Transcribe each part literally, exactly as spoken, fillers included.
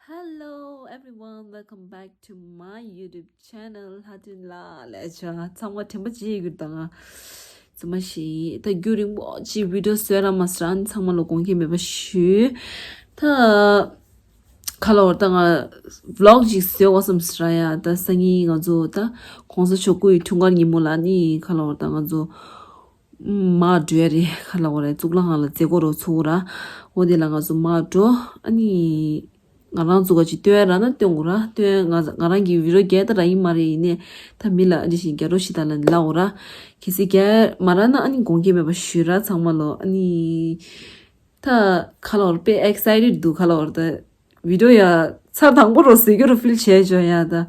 Hello everyone, welcome back to my YouTube channel. ལྷ་དོན་ལགས་ལས་ཆ་ཚང་མ་དྲན་པ་བརྗེད་ཡོད་དང་ཙི་མ་ཤི་ད་རྒྱུ་རིང་པོ་ཅིག་བི་ཌིའོ་བཟོས་ར་མ་སྲ་ཨན་ཚང་མ་ལ་དགོངས་འགལ་མེད་པ་ཞུ། ད་ཁ་ལོར་ད་ང་ཝི་ལོག་ཅིག་བཟོས་འོ་བསམ་སྲ་ཡ། ད་སང་ཉིན་ང་ཚོ་ད་གོང་ས་མཆོག་སྐུའི་འཁྲུངས་སྐར་ཉིན་མོ་ལ་ནི་ཁ་ལོར་ད་ང་ཚོ་མར་འགྲོ་ཡ་རེད། ཁ་ལོར་རེད་གཙུག་ལག་ཁང་ལ་མཛད་སྒོ་རོ་ཚུགས་ར། འོ་དེ་ལ་ང་ཚོ་མར་འགྲོ། ཨ་ནི་ང་རང་ཚོ་ག་ཅིག་སྟོན་ར་ན་སྟོན་དགོས་ར་སྟོན། ང་ང་རང་གི་བི་ཌིའོ་རྒྱལ་ད་ར་ཡིན་མ་རེད། ཡིན་ནས་ད་མི་ལ་ཨ་འདྲི་བཞིན་རྒྱ་རོ་ཞིག་ད་ལ་ལ་འོ་ར། གལ་སྲིད་རྒྱལ་མ་ར་ན་ཨ་ནི་དགོངས་འགལ་མེད་པ་ཞུས་ར་ཚང་མ་ལོ། ཨ་ནི་ད་ཁ་ལོར་དཔེ་ཨེག་སའི་ཊེཌ་འདུག་ཁ་ལོར་ད་བི་ཌིའོ་ཡ་ཚར་དང་པོ་རོ་ཟེར་རྒྱུ་རོ་ཕིལ་བྱས་བྱོས་ཡ་ད།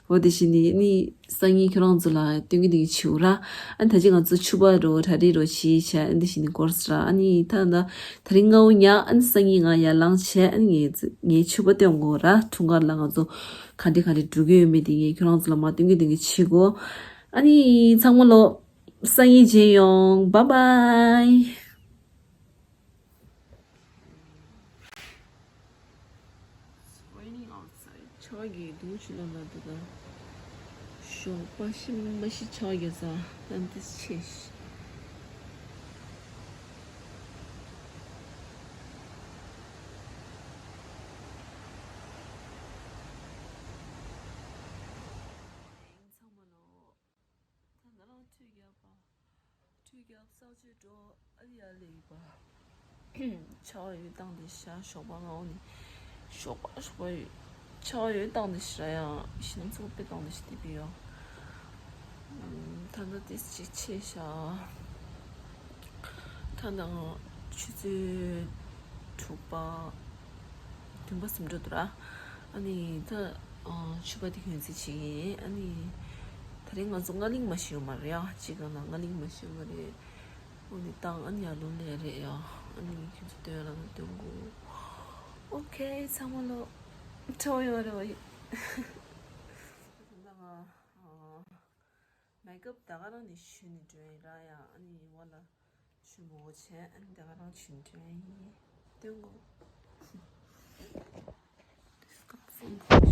འོ་དེ་བཞིན་ནི་ནི་སང་ཉིན་ཁྱོད་རང་ཚོ་ལ་སྟོན་གི་འདུག་གི་བྱིའུ་ར། ཨ་ནི་ད་ཅི་ང་ཚོ་ཕྱུ་པ་རོ་གྲ་སྒྲིག་རོ་བྱེད་བྱས་ཨ་ནི་དེ་བཞིན་ནི་སྐོར་སི་ར། ཨ་ནི་ད་ད་ད་རིང་ང་འུ་ཉག་ཨ་ནི་སང་ཉིན་ང་ཡར་ལངས་བྱས་ཨ་ནི་ངའི་ངའི་ཕྱུ་པ་སྟོན་དགོས་ར། འཁྲུངས་སྐར་ལ་ང་ཚོ་ག་འདྲི་ག་འདྲི་འགྲོ་གི་ཡོད་མེད་དེ་ངས་ཁྱོད་རང་ཚོ་ལ་མ་སྟོན་གི་འདུག་གི་བྱེད་དགོས། ཨ་ནི་ཚང་མ་ལོ་སང་ཉིན་མཇལ་ཡོང་། Bye bye. It's raining outside. ཆར་གྱིས་སྡུག་ཅིག་ལ་ལ་འདུག་ད། ཞོགས་པ་ཤི་མ་ཤི་ཆར་གྱིས་ཟ་ལན་ཏིས་ཆེ་ཤི། ཚང་མ་ལོ། ད་ང་རང་ཁྲུས་རྒྱག་པ། ཁྲུས་རྒྱག་གསར་བཅོས་འགྲོ་ཨ་ལི་ཨ་ལི་ཡོད་པ། ཆར་པ་ཡོད་སྟངས་དེ་ཤ་ཞོགས་པ་ང་འོ་ནི་ཞོགས་པ་ཞོགས་པ་ཡོད། ཆར་པ་ཡོད་སྟངས་དེ་ཤི་ར་ཡང་ཤི་ནང་ཚོགས་པའི་སྟངས་དེ་ཤི་དེ་པི་ཡོ། ད་ལྟ་དེ་ཅི་ཆེ་ཤ། ད་ལྟ་ང་ཆུ་ཚོད་དྲུག་པ། བདུན་པ་ཟིན་འགྲོ་འདུག་ར། ཨ་ནི་ད་ཨ་ཕྱུ་པ་དེ་གྱོན་རྩིས་བྱེད་ཀྱི་ཡིན། ཨ་ནི་ད་རེས་ང་ཚོ་ལྔ་གླིང་མ་ཤི་ཡོད་མ་རེད་ཡ། གཅིག་ག་ན་ལྔ་གླིང་མ་ཤི་ཡོད་མ་རེད། འོ་ནི་བཏང་ཨ་ནི་ཡར་ལོང་ལས་རེད་ཡ། ཨ་ནི་ཁྱོད་ཚོ་སྟོན་ལ་ན་སྟོན་དགོས། ཨོ་ཁེ་ཚང་མ་ལོ། ཁྲོ་ཡོད་རེད་བ་ཡིན། ད་ང་མེག་ཨབ་ད་ག་རང་ནས་ཞུས་ནས་འགྲོ་ཡིན་ར་ཡ། ཨ་ནི་བ་ལ། ཆུ་མོ་བྱས་ཨ་ནི་དེ་ག་རང་ཆུ་འདྲ་ཡིན། སྟོན་གོ། This got phone call.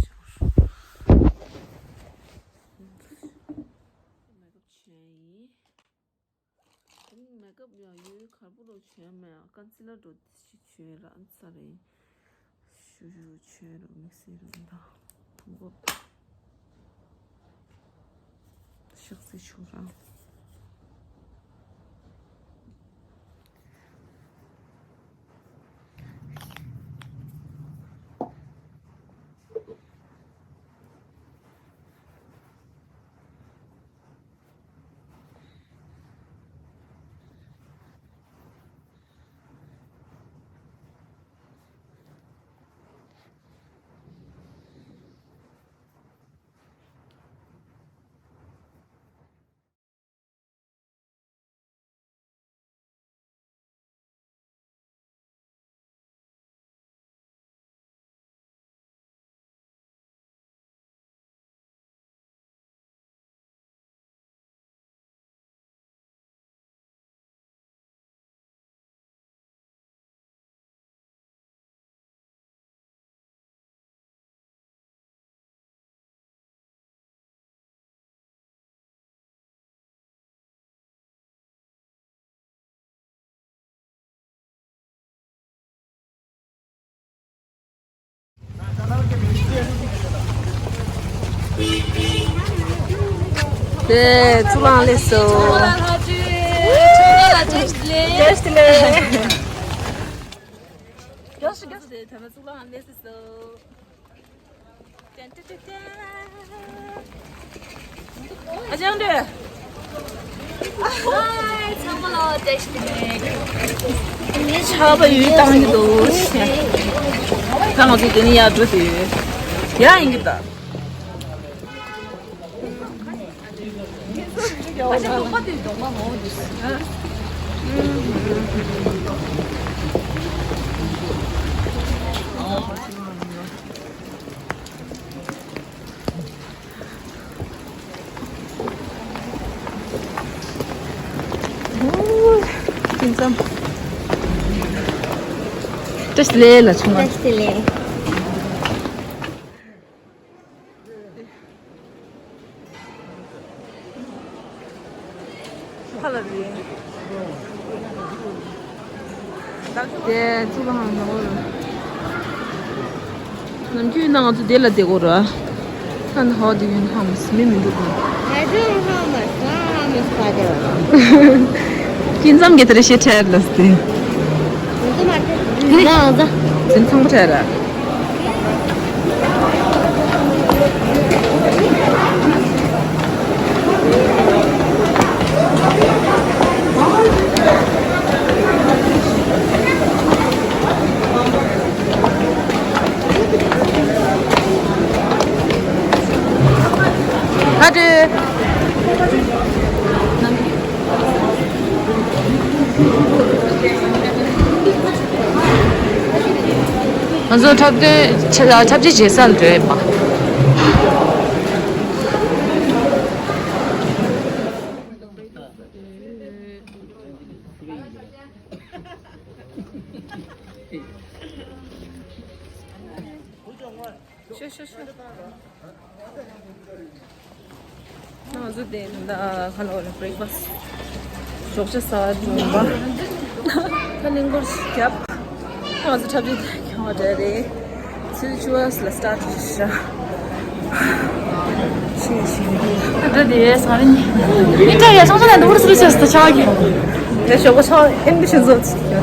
མེག་ཨབ་བྱས་ཡིན། ཨ་ནི་མེག་ཨབ་ཡང་ཡོད་གར་པོ་རོ་བྱས་མེད། ཀོན་སི་ལར་འགྲོ་དེ་ཞིག་བྱས་ར་ཨ་ནི་ས་རེད། ཞུ་ཞུ་ཆོས་རུ་དམིགས་བསལ་རུ་མདའ་དང་པོ་ཤག་སེ་ཆུ་ར། དེ་གཙུག་ལག་སླེབས་སོང་། བཀྲ་ཤིས་བདེ་ལེགས། བཀྲ་ཤིས་བདེ་ལེགས། བཀྲ་ཤིས་བདེ་ལེགས། ད་ལྟ་གཙུག་ལག་ཁང་སླེབས་སོང་། ཏན་ཏན་ཏན་ཏན། ཨ་ཅང་འདྲ། ཧའི་ཚང་མ་ལ་བཀྲ་ཤིས་བདེ་ལེགས། ངའི་ཆར་པ་ཡུལ་བཏང་གི་འདུག་ད་ང་ཚོ་དེ་ནས་ཡར་འགྲོ་དུས་ཡར་ཡིན་གི་ད། ཨ་ཅང་ལོག་པ་དེ་གདོང་མ་མོ་འདུག་ཨོ། ཀུན་བཟང་། བཀྲ་ཤིས་བདེ་ལེགས་ལ་ཆུང་མ། བཀྲ་ཤིས་བདེ་ལེགས། དེ་ཚུགས་པ་ཧང་སང་བོ་ར། ནམ་རྒྱུན་ན་ང་ཚོ་དེ་ལ་བསྡད་དགོས་ར། ཁ་ན་ཧོ་དེ་ཡོན་ཧང་མི་མི་འདུག་ན། I don't know how much, how much, I don't know. ཁྱིམ་ཚང་གི་དེ་རེ་ཤེས་ཁྲལ་ལ་སྟེ། ང་ཚོ་མ་ཁྲལ། ང་ཚོ། ཁྱིམ་ཚང་པོ་ཁྲལ་ར། ཨ་ཏི། ང་ཚོ་འཁྲབ་སྟོན་ཆ་འཁྲབ་ཆས་བརྗེ་སར་འགྲོ་ཡིན་པ། ཤོ་ཤོ་ཤོ། ང་ཚོ་དེ་ད་ཁ་ལོ་ལ་བྷི་རེག་ཕ་སི། ཞོགས་ཇ་ཟ་བར་འགྲོ་བ། ད་གླེང་སྐོར་ཞིག་བརྒྱབ། ང་ཚོ་འཁྲབ་ཆས་དེ་ཁྱོང་བ་འདྲ་རེད། ཚུལ་ཆུ་བ་ལ་སི་ཊར་ཊི་ཤ། ཤི་ཤི། ད་དེ་ས་རིན། མི་ཀ་ཡ་ཤང་ཤང་ནང་དུ་བུར་སུ་ཆ་སི་ཆ་གི། ད་ཞོགས་པ་ཆ་ཨེན་བི་ཤན་ཟོ་ཚི།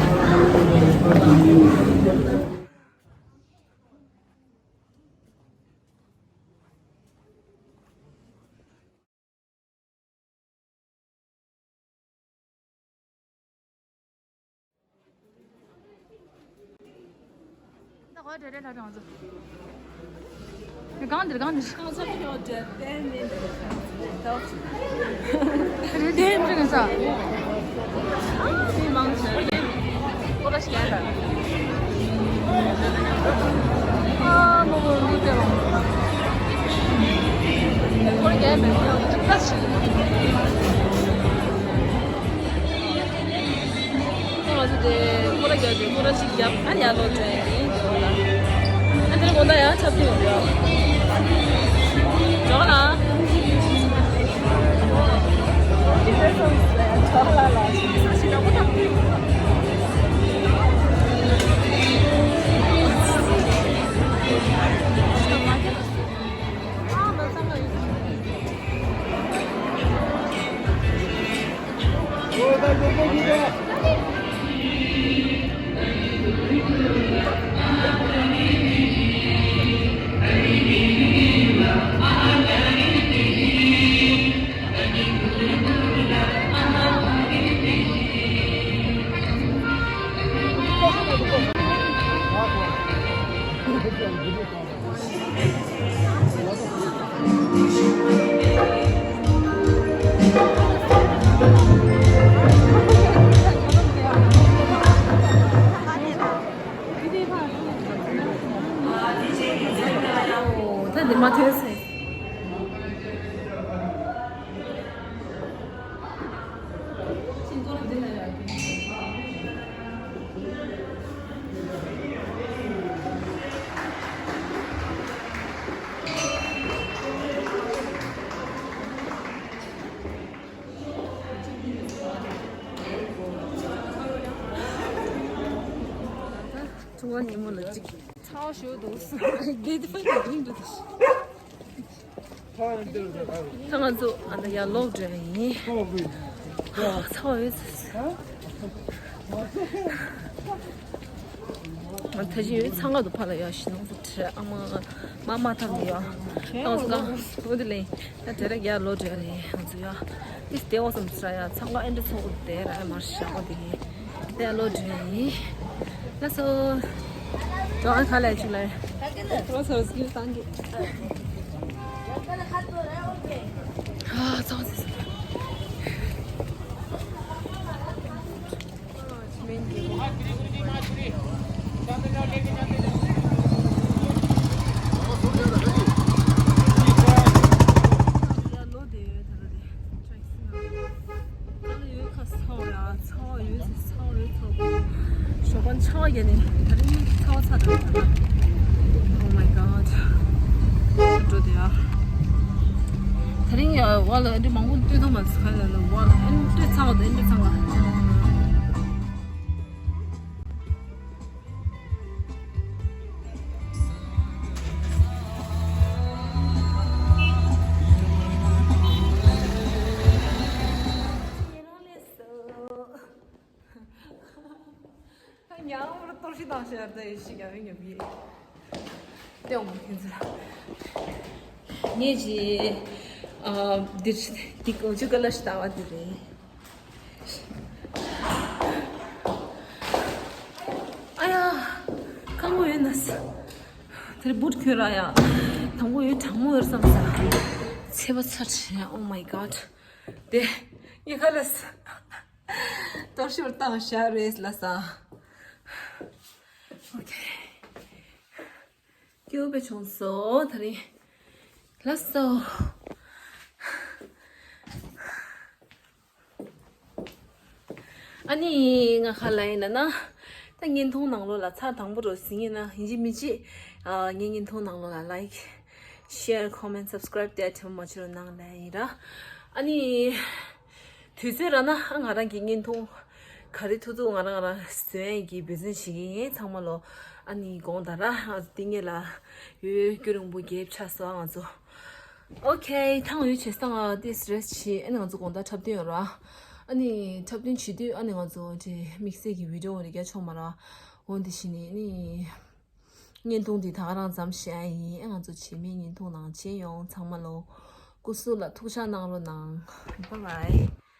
ད་གོ་དྲེ་དྲེ་ལྷ་གྲོང་ཚོ། གང་འདིར་གང་འདིར། གང་ཚ་ཕྱོགས་དྲེ་དྲེ་ནི་འདིར། དྲེ་དྲེ་འདིར་གང་ས། མི་མང་ཆེ། ཨ་མོ་མོ་མི་དེ་རོ། ཁོར་རྒྱལ་མེད་པ་ཅིག་ད་ཞིག་ང་ཚོ་དེ་ཁོ་ར་རྒྱག་དུས་ཁོ་ར་ཞིག་རྒྱབ་ཨ་ཡར་ལོག་འགྲོ་ཡིན་དེ་འོ་ལ། ཨ་དེ་ར་དགོང་དག་ཡང་འཁྲབ་སྟོན་ཡོད་རེད། འགྲོ་ལ། ད་འདི་མ་ཐོས་སེ། ཚོང་པ་ཉིན་མོ་ལ་གཅིག་ཚ་བ་ཞོ་འདུག་སོང་། དེ་དེ་ཕན་གྱི་རིང་འདུག་ད། ད་ང་ཚོ་ཨ་ད་ཡར་ལོག་འགྲོ་ཡིན། ཚ་བ་ཡོད་ཚ། ང་ད་གཞི་ཡོད་ཚང་ག་དུ་ཕ་ལ་ཡ་ཤི་ནང་ཚོ་ཁྲེ་ཨ་མ་མ་མ་ཐམ་ཡ། ང་ཚོ་ག་འོ་དེ་ལེ་ད་དེ་ར་ཡར་ལོག་འགྲོ་རེད་ང་ཚོ་ཡ། ཏིས་དེ་འོ་སམ་ཚ་ཡ་ཚང་ག་ཨེ་འདྲ་ཚོགས་དེ་ར་ཨེ་མར་ཤ་འོ་དེ་ལེ། དེ་ལོ་དྲན་ཡིན། ལགས་སོ། ཀྲོ་ཨན་ཁ་ལས་ཅིག་ལས། ལགས་སོ་སྐྱིད་བཏང་གི། ཨ་ཚང་ཚེ་སོ། ལོ་དེ་ད་ལོ་དེ། ད་ལོ་ཡོད་ཁ་ཚ་བ་ཡ་ཚ་བ་ཡོད་ཚ་བ་ཡོད་ཚ་བ། ཞོགས་པ་ཚ་བ་རྒྱབ་ནས་ད་རིང་ཚ་བ་ཚ་དྲགས་ད་ལ། Oh my god. འགྲོ་དེ་ཡ། ད་རིང་ཡ་བ་ལ་འདི་མང་པོ་ལྟོས་ཐོག་མ་ཚ་ལ་ལ་བ་ཨན་ལྟོས་ཚ་བ་དང་ཨན་ལྟོས་ཚ་བ། ཏང་ཤར་ད་ཡེ་ཤི་ག་བི་ཉོ་བི། ཏེ་འོང་ཁན་ཚ། ངེ་ཇི། ཨ་དིར་དི་ཀོ་ཇུ་ཀ་ལ་ཤ་ཏ་བ་དི་རེ། ཨ་ཡ། ཁ་མོ་ཡོད་ན་ས། དེར་བུད་ཁྱོད་ར་ཡ། དང་པོ་ཡོད་དྲང་མོ་ཡོད་བསམ་ས། ཚེ་བ་ཚར་ཆེ། Oh my god. དེ་ངེ་ཁ་ལ་ས། གཏོར་ཤོར་བཏང་ཤ་རེས་ལ་ས། Okay. སྐྱོ་བའི་བྱུང་སོ་ད་རིང་། ལགས་སོ། ཨ་ནི་ང་ཁ་ལ་ཡིན་ན་ན། ད་བརྙན་ཐུང་ནང་ལོགས་ལ་ཚར་དང་པོ་རོ་ཟིན་ཡིན་ན་ཡིན་གཅིག་མིན་གཅིག་ཨ་ངའི་བརྙན་ཐུང་ནང་ལོགས་ལ་like share comment subscribe དེ་ཐེངས་མ་བྱེད་རོགས་གནང་ལ་ཡིན་ར། ཨ་ནི། དུས་ཚོད་རག་ན་ང་རང་གི་བརྙན་ཐུང་ག་རེ་ཐུག་ཐུག་ང་རང་ང་རང་བཟོ་ཡས་ཀྱི་འབད་བརྩོན་བྱེད་ཀྱི་ཡིན། ཚང་མ་ལོ་ཨ་ནི་དགོངས་དག་ར། ཏིང་ངེ་ལ་ཡོད་སྐྱོ་རིང་པོ་རྒྱལ་ཆ་སོ་ང་ཚོ། Okay. ཐང་ཡོད་བྱས་ཙང་ཏིས་རེས་བྱེད། ཨ་ནི་ང་ཚོ་དགོང་དག་འཁྲབ་སྟོན་ཡོད་ར། ཨ་ནི་འཁྲབ་སྟོན་བྱེད་དུས་ཨ་ནི་ང་ཚོ་དེ་དམིགས་བསལ་གྱི་video འོ་རེ་རྒྱག་ཆོག་མ་ར། འོ་འདི་བྱས་ནི་ཨ་ནི། བརྙན་ཐུང་འདི་ད་ག་རང་མཚམས་བཞག་ཡིན། ང་ཚོ་རྗེས་མའི་བརྙན་ཐུང་ནང་མཇལ་ཡོང་། ཚང་མ་ལོ་སྐུ་གཟུགས་ལ་ཐུགས་ཅག་གནང་རོགས་གནང་། Bye bye.